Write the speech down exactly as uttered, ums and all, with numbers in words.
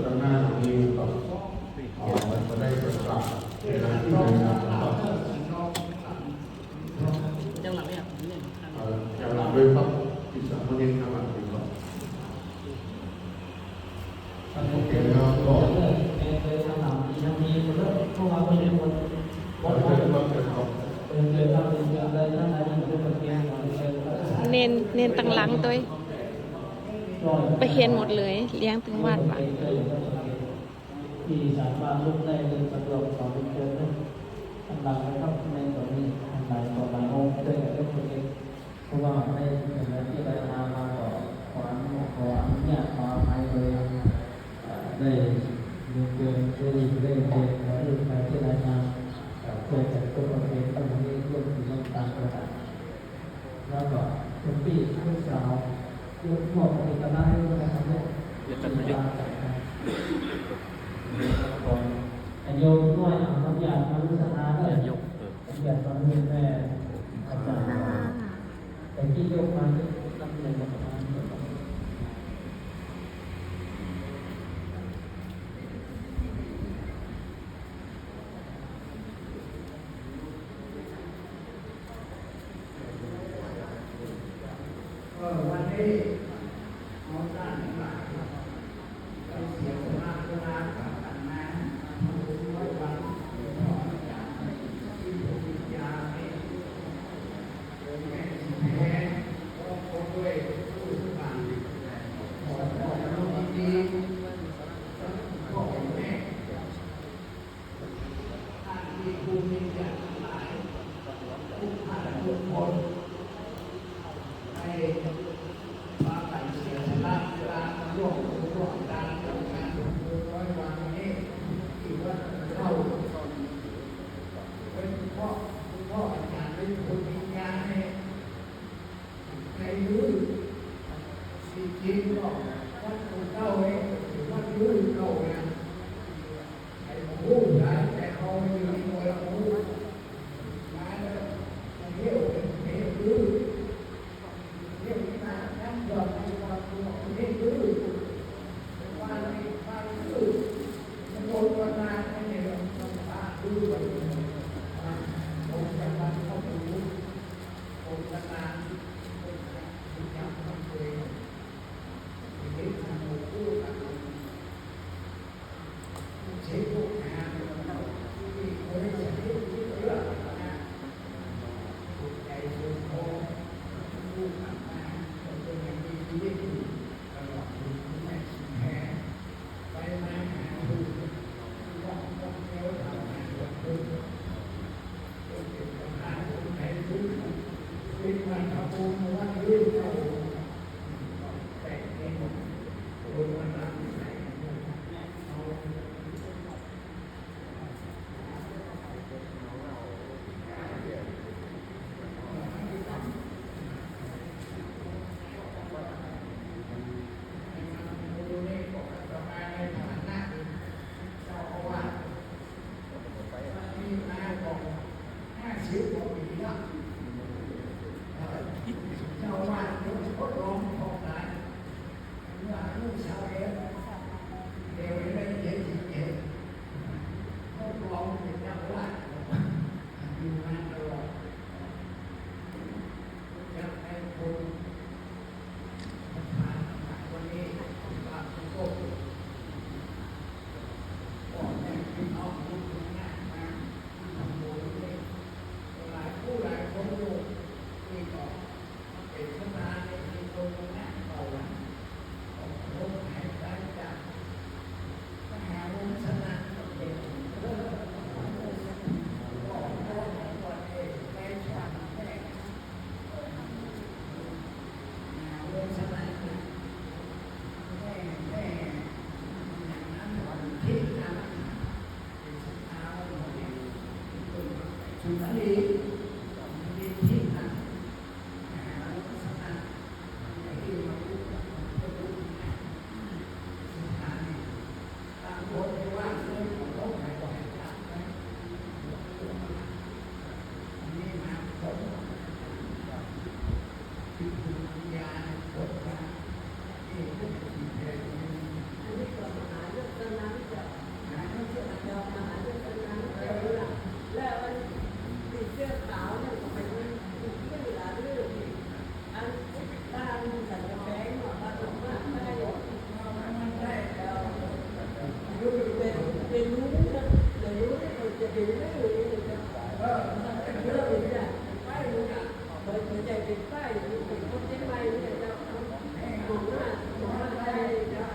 ตางหน้านี้ก็ขอจะได้ประกาศเวลาที่รายงานนะครับ เอ่อ จะลาด้วยครับ อีกสามนาทีครับ ครับ โอเค แล้วก็ เณร เณรตังหลังตวย ไปเฮียนหมดเลย เลี้ยงตึงวัดว่ะ ที่สามารถลุกได้โดยสะดวกขอเรียนเชิญนะ ตังหลังนะครับ ในตอนนี้หลายต่อหลายองค์ด้วยกันยกมือ เพราะว่าได้เห็นที่รายงานมาก็ขออนุ ขออนุญาตขออภัยโดย เอ่อ ได้เรียนเชิญ ได้เรียนเชิญ ขอให้ใครที่รายงาน เอ่อ ช่วยกันยกประเคนต้นไม้ร่วมกินร่วมทานกัน แล้วก็คุณพี่ลูกสาวยกมอบปฏิกรรมให้ด้วยนะครับ เดี๋ยวกันนะ ยก โยมน้อยเอาน้ำยามาลูกสาด้วย ยก เออ น้ำยาตอนนี้แม่อาจารย์ แต่ที่ยกมานี่ตำแหน่งประธาน เออ วันนี้ขอต้านทั้งหลายไปเสียสละเวลากับตันนะ ทำบุญร้อยวัน ขออาจารย์ที่ปริญญาเนี่ย โดยแม่ชีแท้ ก็พบด้วยผู้สมัคร ขอขอบคุณดีๆ ทั้งพ่อแม่ ท่านที่ผู้มีเกียรติทั้งหลาย ทุกท่านทุกคน ให้พากันเสียสละเวลามาร่วมบุญร่วมทานกับงานบุญร้อยวันนี้ ที่วัดเก้า โดยเฉพาะคุณพ่ออาจารย์วิทูล วิญญาณเนี่ย ใครรู้ จริงๆ ก็วัดเก้าเนี่ย ถือว่ารู้เก้านะ ไอ้ผู้ใหญ่แต่เอาอยู่ที่ตัวเรารู้ ย้ายแล้วจะเที่ยวเป็นเที่ยวรู้ เที่ยวที่ไหนนั่งยอดที่ความรู้ไม่รู้ ว่าในความรู้ มันลงมานานไม่ได้หรอก มันพารู้ไปเลย มันลงจากวันเข้าไปรู้ ลงมานาน รู้จักมันเอง เห็นทางรู้กัน เป็นวันทำบุญวันรู้เท่า แต่งเป็นคนมาตามนิสัยของเรา เรียนรู้นะ เรียนรู้ให้คนจะเรียนรู้อย่างนี้นะเจ้า เออ เรียนรู้อย่างนี้นะ ป้ายรู้จัก เหมือน เหมือนใจเป็นป้าย เหมือนคนเชียงใหม่เนี่ยเจ้า หลงหน้า หลงหน้าได้เจ้า